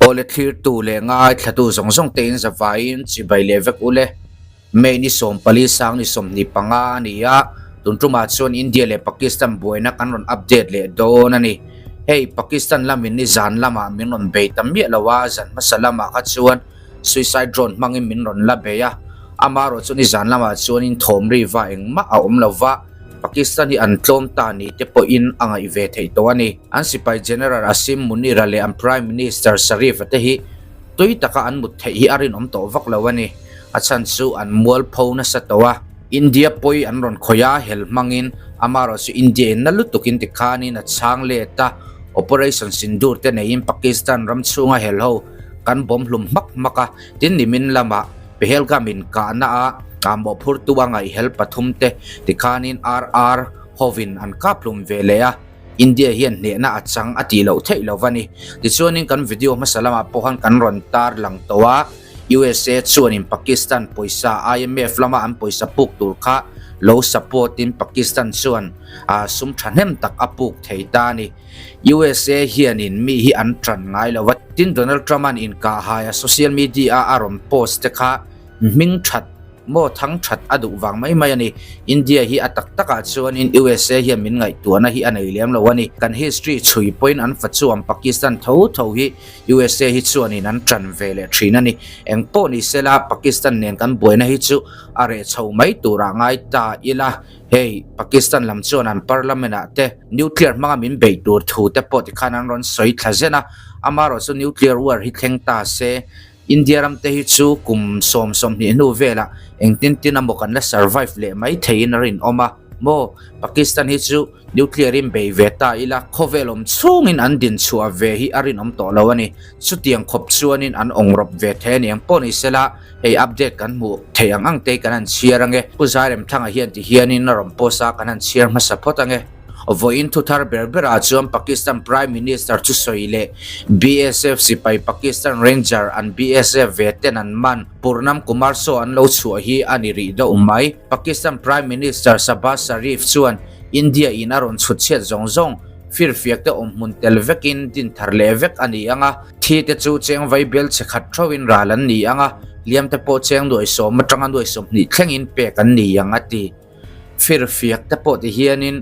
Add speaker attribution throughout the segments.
Speaker 1: Awle thlirtu leh ngaithlatu zawng zawng te in zavaiin chibai leh vek ule. May ni 14 sang ni 25 a ni a, tun tumah chuan India leh Pakistan buaina kan rawn update leh dawn a ni. Hei Pakistan lamin ni zan lamah min rawn bei ta miah lo a, zan hmasa lamah kha chuan suicide drone hmangin min rawn la bei a, amaherawh chu ni zan lamah chuanin thawm ri va engmah a awm lo va. Pakistan hi an tlawm ta ni te pawhin a ngaih ve theih tawh a ni. An sipai General Asim Munir-a leh an Prime Minister Sharif-a te hi tui taka an mut theih hi a rinawm tawh vak lo a ni. A chhan chu an mualpho nasa tawh a. India pawi an rawn khawih a, hel hmangin amaherawh chu India in na lutukin tikhanin a chhang let a, Operation Sindoor te neiin Pakistan ram chhunga hel ho kan bawm hlum hmak hmak a, tin nimin lamah Pehelgam inkahna a mawhphurtu a ngaihhel pathum te tikhanin RR hovin an kap hlum ve leh a, India hian hnehna a chang a tih loh theih lo va ni. Tichuanin kan video hmasa lamah pawh khan kan rawn tar lang tawh a, USA chuanin Pakistan pawisa IMF lama an pawisa puk tur kha lo support in Pakistan chuan sum thahnem tak a puk thei ta a ni. USA hianin mi hi an tan ngai lo va, tin Donald Trump-a'n inkahhai a social media-a a rawn post te kha hming that maw thang that a duh vang mai mai a ni. India hi a tak takah chuanin USA hian min ngaihtuahna hi a nei lem lo a ni. Kan history chhui pawhin an fa chuan Pakistan tho tho hi USA hi chuanin an tan ve leh thin a ni. Eng pawh ni sela Pakistan nen kan buaina hi chu a reh chho mai turah ngai ta ila. Hei, Pakistan lam chuan an parliament ah te nuclear hmanga min beih tur thu te pawh tikhan an rawn sawi thla zen a, amaherawh chu nuclear war hi thleng ta se, India ram te hi chu kum 20 hnu velah engtin tin emaw kan la survive leh mai theiin a rinawm a maw? Pakistan hi chu Nuclear in bei ve ta ila, khawvel awm chhungin an din chhuah ve hi a rinawm tawh lo a ni. Chutiang khawp chuanin an awngrawp ve thei a ni ang pawh ni sela, hei update kan hmuh theih ang ang te kan han chhiar ange. Pu Zairemthanga hian ti hianin a rawn post a, kan han chhiar hmasa phawt ange. Vawiin thu thar ber berah chuan Pakistan Prime Minister chu sawi leh BSF sipai Pakistan Ranger an BSF ve ten an man Purnam Kumar Saw an lo chhuah hi a ni rih deuh mai. Pakistan Prime Minister Shahbaz Sharif chuan India in a rawn chhut chhiat zawng zawng firfiak te awm hmun tel vekin din thar leh vek a ni ang a, thi te chu cheng vai bel che khat theuhin ral an ni ang a, hliam te pawh cheng nuai sawm atanga nuai 20 thlengin pek an ni ang a ti. Firfiak te pawh ti hianin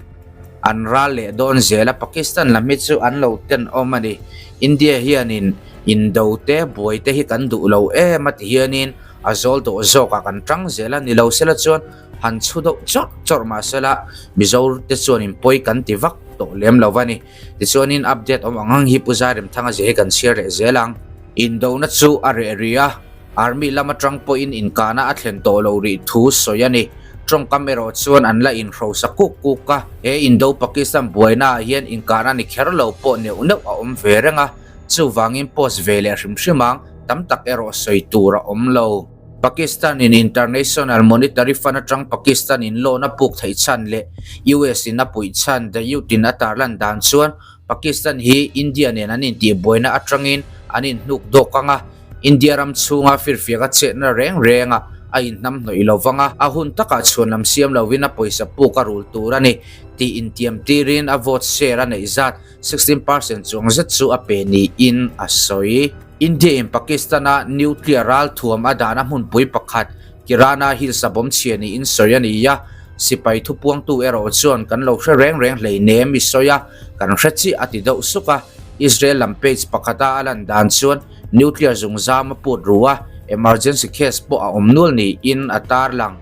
Speaker 1: an ral leh dawn zel a, Pakistan lam hi chu an lo tenawm a ni. India hianin indo te buai te hi kan duh lo em a ti hianin a zawl dawh zawkah kan tang zel a, ni lo sela chuan Han chhu deuh chawrh chawrh mahsela Mizo te chuanin pawi kan ti vak tawh lem lo a ni. Tichuanin update awm ang ang hi Pu Zairemthanga zia hi kan chhiar leh zel ang. Indona chu a reh rih a, Army lam atang pawhin inkahna a thlen tawh lo rih thu sawi a ni. Tawngkam erawh chuan an la inhrosa kuk kuk a, he Indo-Pakistan buaina ah hian inkahna ni kher lo pawh neuh neuh a awm ve reng a, chuvangin post ve leh hrim hrim ang, tam tak erawh sawi tur a awm lo. Pakistan in International Monetary Fund atang Pakistan in loan a puk theih chhan leh US in a puih chhan The Youth in a tarlan dan chuan Pakistan hi India nen an intihbuaina atangin an inhnuk dawk ang a, India ram chhunga firfiak a chetna reng reng a a inhnamhnawih lo vang a, a hun takah chhuan lam siam lovin a pawisa puk a rul tur a ni tih intiam tirin a vote share a neih zat 16% chuang zet chu a pe niin a sawi. India in Pakistan-a nuclear ralthuam a dahna hmunpui pakhat Kirana Hills a bawm chhia niin sawi a ni a, sipai thupuangtu erawh chuan kan lo hre reng reng hleinem i sawi a, kan hre chiah a ti deuh suk a. Israel lam page pakhata a lan dan chuan nuclear zungzam a put ru a, emergency case pawh a awm nual niin a tarlang.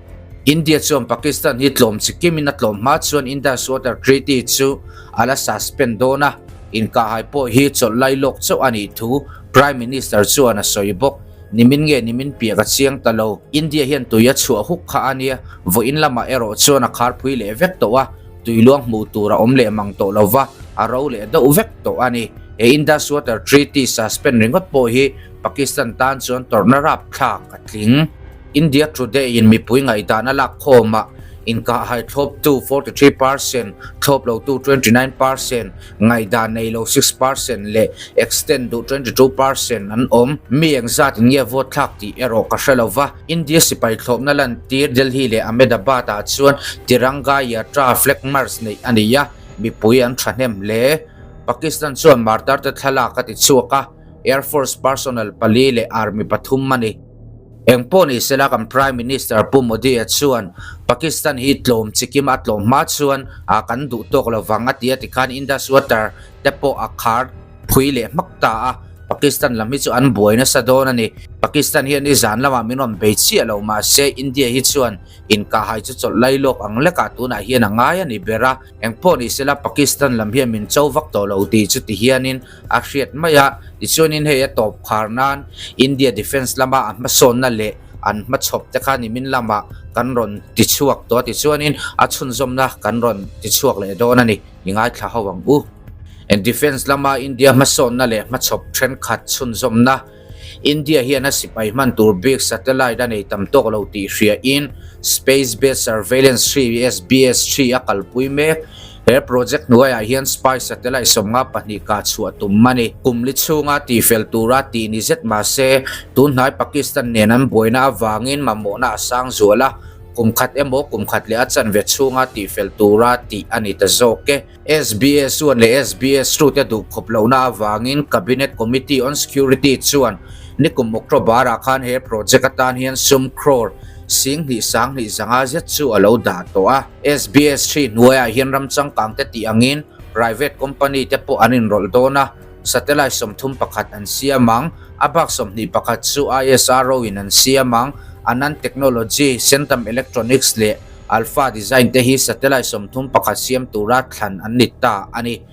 Speaker 1: India chuan Pakistan hi tlawm chi kimin a tlawm hma chuan Indus Water Treaty chu a la suspend dawn a, inkahhai pawh hi chawlh lai lawk chauh a nih thu Prime Minister chuan a sawi bawk. Nimin nge nimin piah ka chiang ta lo. India hian tui a chhuah huk kha a nia, vawiin lamah erawh chuan a kharphui leh vek tawh a, tui luang hmuh tur a awm leh mang tawh lo va, a ro leh deuh vek tawh a ni. He Indus Water Treaty suspend ringawt pawh hi Pakistan tan chuan tawrhna rapthlak a tling. India Today in mipui ngaihdan a lak khawmah inkahhai thlawptu 43%, thlawp lotu 29%, ngaihdan nei lo 6% leh extend duh 22% an awm. Mi engzat in nge vote thlak tih erawh ka hre lo va. India sipai thlawpna lantir Delhi leh Ahmedabad ah chuan Tiranga Yatra flag march neih a ni a, mipui an thahnem hle. Pakistan chuan martar te thlalak a ti chhuak a. Air Force personnel pali leh Army pathum a ni. Eng pawh ni sela kan Prime Minister Pu Modi-a chuan Pakistan hi tlawm chikim a tlawm hma chuan a kan duh tawk lo vang a ti a tikhan Indus Water te pawh a khar phui leh hmak ta a, Pakistan lam hi chu an buai nasa dawn a ni. Pakistan hian nizan lamah min rawn bei chiah lo mahse India hi chuan inkahhai chu chawlh lai lawk ang lekah tunah hian a ngai a ni ber a, eng pawh ni sela Pakistan lam hian min cho vak tawh lo tih chu ti hianin a hriat mai a, tichuanin hei a tawp khar nan India defence lama a hmasawnna leh an hmachhawp te kha nimin lamah kan rawn ti chhuak tawh a, tichuanin a chhunzawmna kan rawn ti chhuak leh dawn a ni, i ngaithla ho ang u. Defence lama India hmasawnna leh hmachhawp thenkhat chhunzawmna, India hian a sipai hman tur bik satellite a nei tam tawk lo tih hriain Space Based Surveillance 3, SBS-3, a kalpui mek. He project hnuaiah hian spy satellite 52 kah chhuah tum a ni. Kum li chhunga tihfel tura tih ni zet mah se, tunhnai Pakistan nen an buaina avangin mamawhna a sang zual a, kum khat emaw kum khat leh a chanve chhunga tihfel tura tih a ni ta zawk e. SBS 1 leh SBS 2 te duh khawp lohna avangin Cabinet Committee on Security chuan nikum October-ah khan he project atan hian sum crore 25,500 zet chu a lo dah tawh a. SBS 3 hnuaiah hian ram changkang te tih angin private company te pawh an inrawlh dawn a, satellite 31 an siam ang, a bak 21 chu ISRO in an siam ang, Anand Technology, Centum Electronics leh Alpha Design te hi satellite 31 siam tura thlan an ni ta a ni.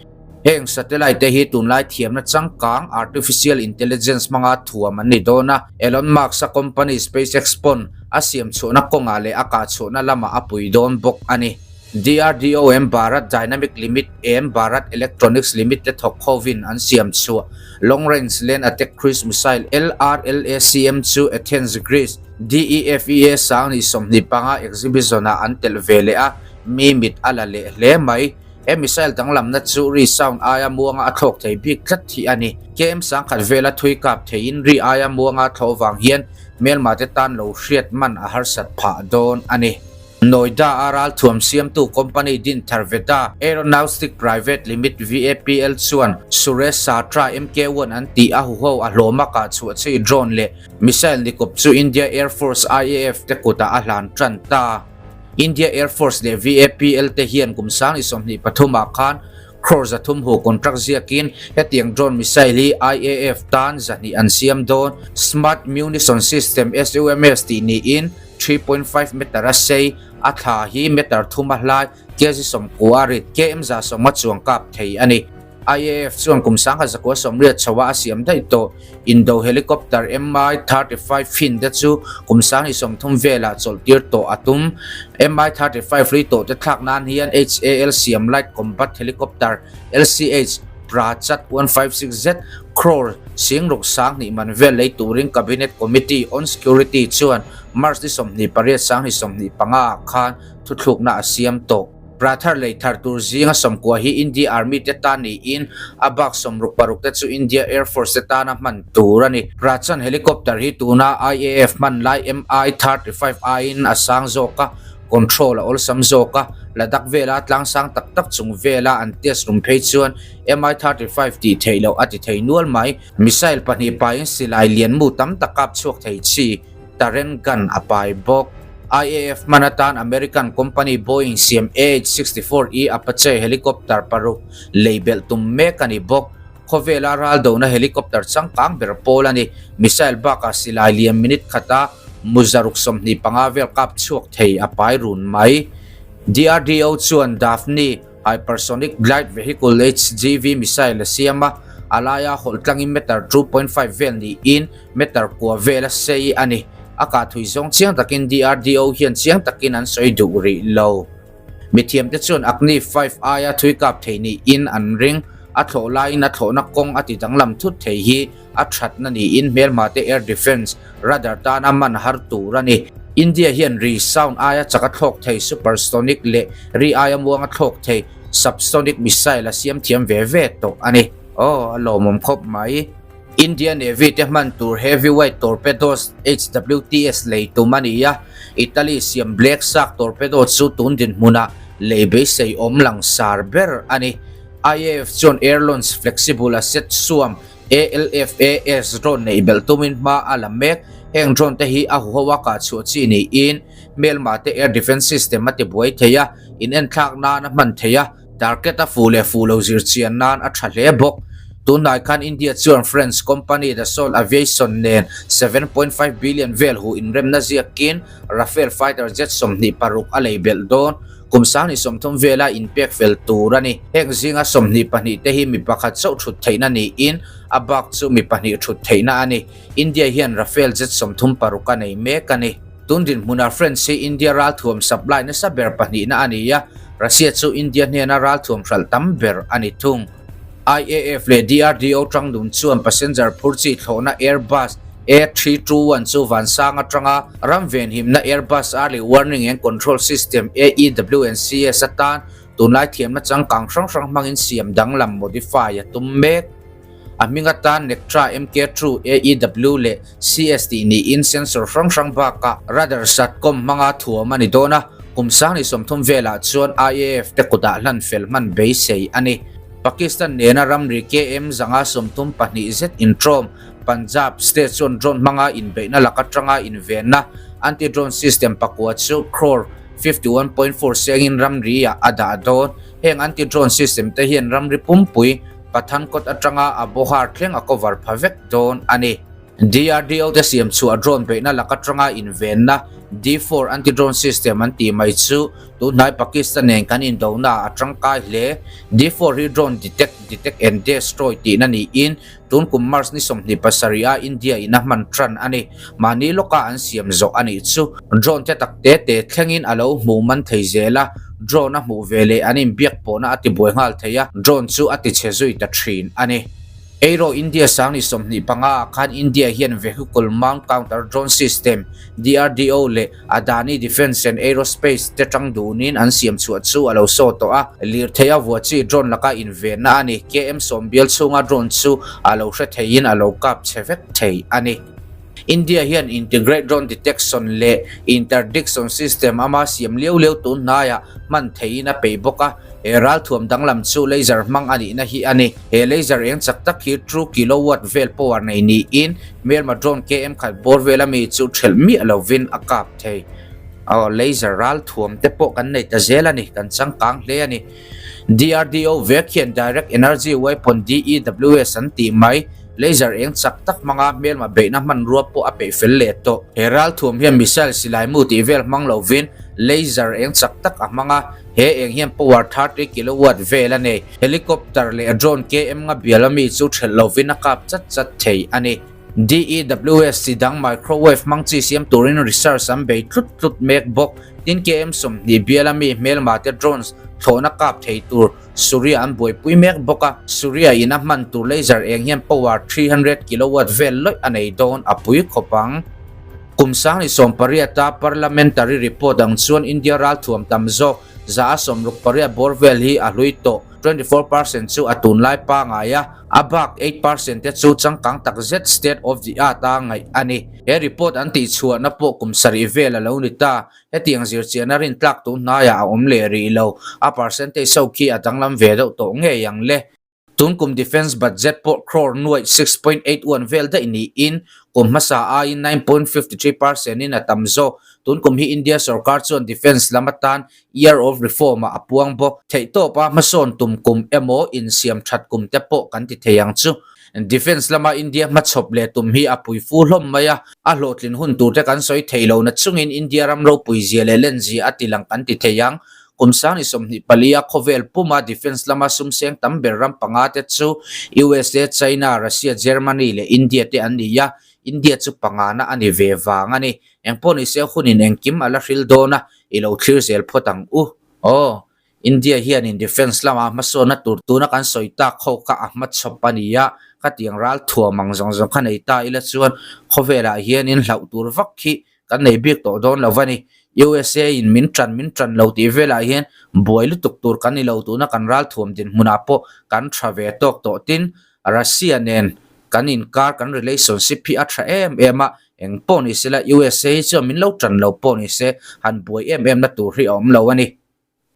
Speaker 1: Heng satellite te hi tunlai thiamna changkang artificial intelligence hmanga thuam an ni dawn a, Elon Musk-a company SpaceX pawn a siam chhuahna kawngah leh a kah chhuahna lamah a pui dawn bawk a ni. DRDO em Bharat Dynamic Limit em Bharat Electronics Limit te thawk hovin an siam chhuah Long Range Land Attack Cruise Missile, LRLACM, chu Athens, Greece, DEFEA 2025 exhibition-ah an telh ve leh a, mi mit a la leh hle mai. He missile danglamna chu ri sound aia muanga a thlawk thei bik tlat hi a ni. KM 10,000 vela thui kap theiin ri aia muanga a thlawh vang hian hmelmate tan lo hriat man a harsat phah dawn a ni. Noida a ralthuam siamtu company din thar Veda Aeronaustic Private Limit, VAPL, chuan Suresh Satra MK-1 an tih a huho a hlawma kah chhuah chi drone leh Missile nikawp chu India Air Force, IAF, te kutah a hlan tan ta. India Air Force leh VAPL te hian kum 2023 ah khan crore 300 hu contract ziakin hetiang drone missile hi IAF tan 200 an siam dawn. Smart Munition System, SUMS, tih niin 3.5 meter a sei, a thla hi meter thum a hlai, kg 90 a rit, km 150 chuang kap thei a ni. IAF chuan kum 1980 chhoa a siam daih tawh. Indo helicopter Mi-35 fin te chu kum 2030 velah chawlhtir tawh a tum. Mi-35 ri tawh te thlak nan hian HAL siam Light Combat Helicopter, LCH, Prachat 156Z crore 6,000 man vel lei turin Cabinet Committee on Security chuan March ni 28 2025 ah khan thuthlukna a siam tawh. Prathar lei thar tur zinga 90 hi India Army te tan niin a bak 66 te chu India Air Force te tana hman tur a ni. Prachand helicopter hi tuna IAF hman lai Mi-35 aiin a sang zawk a, control a awlsam zawk a, Ladakh vela tlang sang tak tak chung vela an test rum phei chuan Mi-35 tih theih loh a ti thei nual mai. Missile pahnih paiin silai lian mu tam tak kap chhuak thei chi. Taren gun a pai bawk. IAF hman atan American company Boeing siam AH-64E Apache helicopter paruk lei belh tum mek a ni bawk. Khawvela ral dona helicopter changkang ber pawl a ni. Missile bakah silai lian minute khata mu 125 vel kap chhuak thei a pai run mai. DRDO chuan Daphne Hypersonic Glide Vehicle, HGV, missile a siam a, a laia hawlh tlangin meter 2.5 vel niin meter kua vel a sei a ni. A kah thui zawng chiang takin DRDO hian chiang takin an sawi duh rih lo. Mithiamte chuan Agni 5 aia thui kap thei niin an ring. A thlawh laiin a thlawhna kawng a ti danglam thut thei hi a thatna niin hmelmate air defence radar tana man har tur a ni. India hian ri sound aia chak a thlawk thei supersonic leh ri aia muang a thlawk thei subsonic missile a siam thiam ve ve tawh a ni. Aw, a lawmawm khawp mai. India Navy te hman tur heavyweight torpedoes HWTS lei tum a ni a, Italy siam Black Shark torpedo chu tun dinhmunah lei beisei awm langsar ber a ni. IAF chuan Air Launch Flexible Asset suam. ALFAS drone neih belh tumin hma a la mek. Heng drone te hi a huho a kah chhuah chi niin hmelma te air defence system a tibuai thei a, in enthlak nan a hman thei a, target a fuh leh fuh lo zir chian nan a tha hle bawk. Tunhnai khan India chuan French company Dassault Aviation nen 7.5 billion vel huh inremna ziakin Rafale fighter jet 26 a lei belh dawn. Kum 30 vela inpek fel tur a ni. Heng zinga 22 te hi mi pakhat chauh thut theihna niin a bak chu mi pahnih thut theihna a ni. India hian Rafale jet 36 a nei mek a ni. Tun dinhmunah France hi India ralthuam supply nasa ber pahnihna a ni a, Russia chu India hnena ralthuam hralh tam ber a ni thung. IAF leh DRDO tangdun chuan passenger phur chi thlawhna Airbus A321 chu vansang atanga ram venhimna Airbus Early Warning and Control System, AEWNCS, atan tunlai thiamna changkang hrang hrang hmangin siam danglam, modify, a tum mek. A hming atan Nektra MK2, AEW leh CS tih niin sensor hrang hrang bakah radar satcom hmanga thuam a ni dawn a, kum 30 velah chuan IAF te kutah hlan fel hman beisei a ni. Pakistan nena ramri KM 132 zet intrawm Punjab state chuan drone hmanga inbeihna lak atanga invenna anti-drone system pakua chu crore 51.4 sengin ramri-ah a dah dawn. Heng anti-drone system te hian ramri pumpui Pathankot atanga Abohar thleng a cover pha vek dawn a ni. DRDO te siam chhuah drone beihna lak atanga invenna D4 anti-drone system an tih mai chu tunhnai Pakistan nen kan indona a tangkai hle. D4 hi drone detect, detect and destroy tihna niin tun kum March ni 27 a India in a hman tan a ni. Mahni lawka an siam zawh a nih chu. Drone te tak te te thlengin a lo hmuh man thei zel a, drone a hmuh ve leh an inbiak pawhna a tibuai nghal thei a, drone chu a tichhe zui ta thin a ni. Aero India sangni 25 ah khan India hian Vehicle Mount Counter Drone System, DRDO, leh Adani Defence and Aerospace te tang dunin an siam chhuah chu a lo saw tawh a, lirthei a vuah chi drone laka invenna a ni. KM sawm bial chhunga drone chu a lo hre theiin a lo kap chhe vek thei a ni. India hian Integrate Drone Detection leh Interdiction System ama siam liau liau tun hnaiah hman theihin a peih bawk a, he ralthuam danglam chu laser hmang a nihna hi a ni. He laser eng chak tak hi 2 kilowatt vel power nei niin hmelma drone KM khat bawr vela mi chu thelh miah lovin a kap thei. Aw laser ralthuam te pawh kan nei ta zel a ni, kan changkang hle a ni. DRDO vek hian Direct Energy Weapon, DEWS, an tih mai, laser eng chak tak hmanga hmelma beihna hmanrua pawh a peih fel leh tawh. He ralthuam hian missile silaimu tih vel hmang lovin laser eng chak tak a hmang a, he eng hian power 30 kilowatt vel a nei. Helicopter leh drone KM nga bial ami chu thelh lovin a kap chat chat thei a ni. DEWS chi dang microwave hmang chi siam turin research an bei tlut tlut mek bawk. Tin KM 20 bial ami hmelma te drones thlawhna kap thei tur Surya an buaipui mek bawk a. Surya in a hman tur laser eng hian power 300 kilowatt vel lawih a nei dawn a pui khawp ang. Kum 18 a parliamentary report ang chuan India ralthuam tam zawk 168 bawr vel hi a hlui tawh. 24% chu a tunlai pangai a, a bak 8% te chu changkang tak zet state of the art a ngaih a ni. He report an tihchhuahna pawh kum sarih vel a lo ni ta. Hetiang zirchiahna rintlak tun hnaiah a awm leh rih lo. A percentage ho khi a danglam ve deuh tawh ngei ang le. Tun kum defence budget pawh crore nuaih 6.81 vel daih niin kum hmasa aiin 9.53% in a tam zawk. Tun kum hi India sorkar chuan defence lam atan Year of Reform ah a puang bawk. Theihtawp a hmasawn tum kum emaw insiam that kum te pawh kan ti thei ang chu. Defence lama India hmachhawp leh tum hi a pui fu hlawm mai a, a hlawhtlin hun tur te kan sawi thei lo na chungin India ram ropui zia leh len zia a ti lang kan ti thei ang. Kum 24 a khawvel puma defence lama sumseng tam ber ram panga te chu USA, China, Russia, Germany leh India te an ni a, India chu pangana a ni ve vang a ni. Engpawh nise hunin engkim a la hril dawn a, i lo thlir zel phawt ang u. Aw, India hianin defence lama hmasawnna tur tuna kan sawi tak ho kha a hmachhawp a ni a, khatiang ral thuam ang zawng zawng kha nei ta ila chuan khawvelah hianin hlauh tur vak hi kan nei bik tawh dawn lo a ni. USA in min tan min tan lo tih velah hian buai lutuk tur kan ni lo tuna kan ral thuam dinhmunah pawh kan tha ve tawk tawh tin Russia nen kan inkar kan relationship hi a tha em em a, eng pawh ni sela USA hi chuan min lo tan lo pawh ni se han buai em em na tur hi a awm lo a ni.